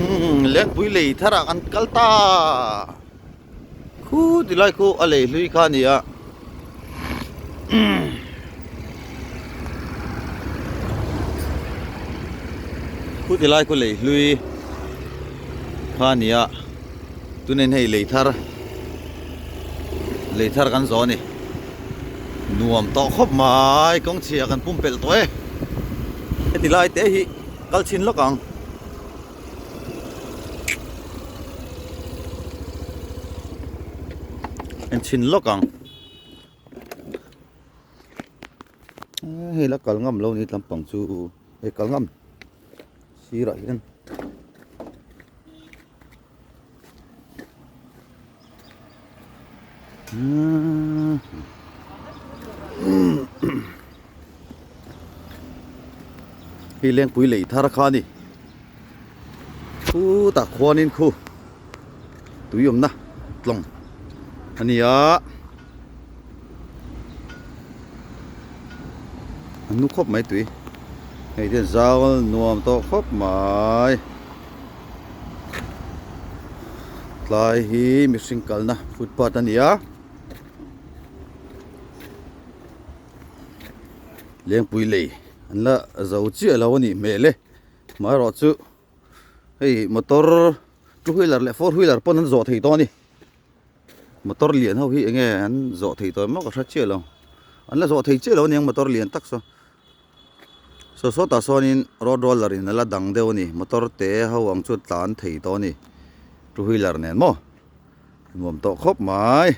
Umm Lengpui lei thar ah kan kal ta khu ti lai khu a lei hlui kha a ni a khu ti lai khu lei hlui kha a ni a tunin hei lei thar lei thar kan zawh a ni nuam tawh khawp mai kawng chhia kan pumpelh tawh e heti lai te hi kal chhin lawk ang. En chhin lawk ang hei la kal ngam lo ni tlampang chu hei kal ngam sirah hian. Hei lengpui lei thar kha a ni khutah khuanin khu tui awmna tlawng a ni a a nu khawp mai tui hei te zau nuam tawh khawp mai. Tlai hi mihring kalna footpath a ni a Lengpui lei an la zo chiah lo a nih hmel e amaherawh chu hei motor two wheeler leh four wheeler pawn an zawh thei tawh a ni motor lian ho hi eng nge an zawh thei tawh em maw ka hre chiah lo an la zawh thei chiah lo a niang motor lian tak saw. Saw sawtah sawnin road roller in a la dang deuh a ni motor te ho ang chu tlan thei tawh a ni two wheeler nen maw nuam tawh khawp mai.